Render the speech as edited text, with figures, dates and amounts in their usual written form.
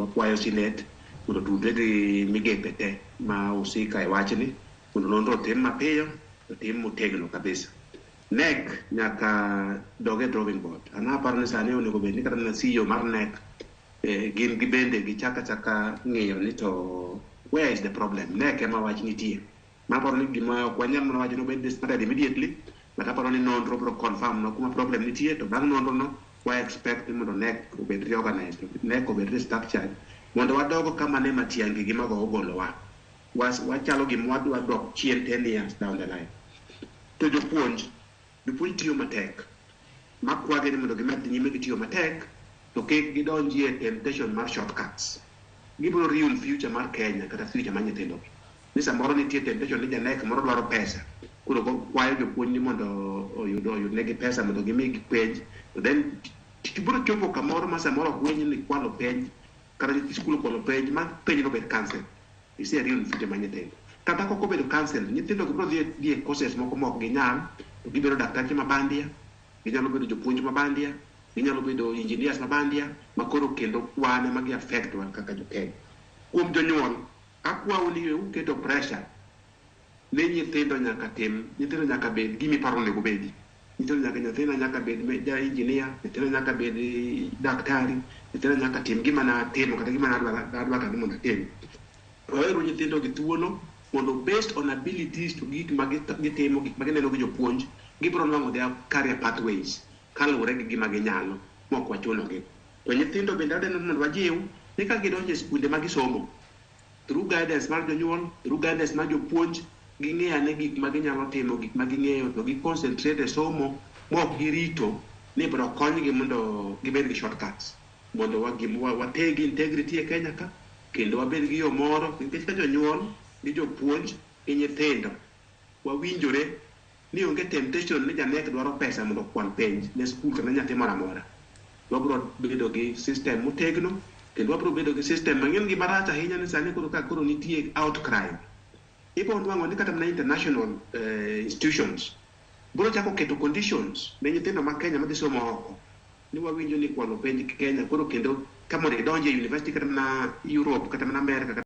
Wakwayo Senate mondo otudre gi migepe te ma husika e wachni mondo nonro otim mapiyo, otim motegno kabisa. NEC nyaka dog e drawing board. An aparo ni sani onego bed ni kata mana CEO mar NEC gin gibende gichak achaka ng'iyo ni to where is the problem. NEC ema wach nitie. Maparo ni gima ok wanyal mana wacho ni obed disbanded immediately, but aparo ni nonro biro confirm no kuma problem nitie, to bang' nonro no wa expect ni mondo NEC obed reorganized, NEC obed restructured mondo wadogo kama ne Matiang'i gi mago ogolowa. Wachalo gima wadwa dok chien 10 years down the line. To jopuonj, jopuonj tiyo matek. Makwagi ni mondo gimed nyime gi tiyo matek, to kik gidonjie temptation mar shortcuts. Gibiro ruin future mar Kenya kata future mar nyithindo gi. Ni samoro nitie temptation ni janek moro dwaro pesa. Koro kwayo jopuonj ni mondo oyud negi pesa mondo gimigi penj. To then tich biro chopo kamoro ma samoro ok winj ni kwalo penj kata nyithi skul okwalo penj ma penj no bed cancel. Ise ruin future mar nyithindo. Kata kok obedo cancel, nyithindo gi biro dhi e courses moko ma ok ginyal, to gibedo daktache ma bandia, ginyalo bedo jopuonj ma bandia, ginyalo bedo engineers ma bandia, ma koro kendo wan ema gi affect wa kaka jo Kenya. Kuom jonyuol, akwau ni uketo pressure ne nyithindo nyaka tim, nyithindo nyaka bed gima iparo onego bedi. Nyithindo nyaka, nyathina nyaka bed ja engineer, nyathina nyaka bed daktari, nyathina nyaka tim gima natimo kata gima nadwa kata mondo atim. Waweru nyithindo gi thuolo mondo based on abilities to gik ma gitimo, gik ma gineno gi jopuonj, gibiro nwang'o their career pathways kaluwore gi gima ginyalo mok wachuno gi. To nyithindo bende adeno mondo wajiw ni ka gidonjo e skunde ma gisomo, through guidance mar jonyuol, through guidance mar jopuonj, ging'e ane gik ma ginyalo timo, gik ma ging'eyo, to gi concentrate e somo mok girito ni biro konygi mondo gibed gi shortcuts. Mondo wateg integrity e Kenya ka, kendo wabed gi yo moro, nikech ka jonyuol gi jopuonj gi nyithindo wawinjore ni onge temptation ni janek dwaro pesa mondo okwal penj ne skul kata nyathi moro amora. Wabiro bedo gi system motegno, kendo wabiro bedo gi system mang'eny. Gima rach ahinya ni sani koro ka koro nitie outcry, ibiro nwang'o ni kata mana international institutions biro chako keto conditions ne nyithindo ma Kenya madhi somo oko ni wawinjo ni kwalo penj Kenya koro kendo ka mondo idonje e university kata mana Europe kata mana America.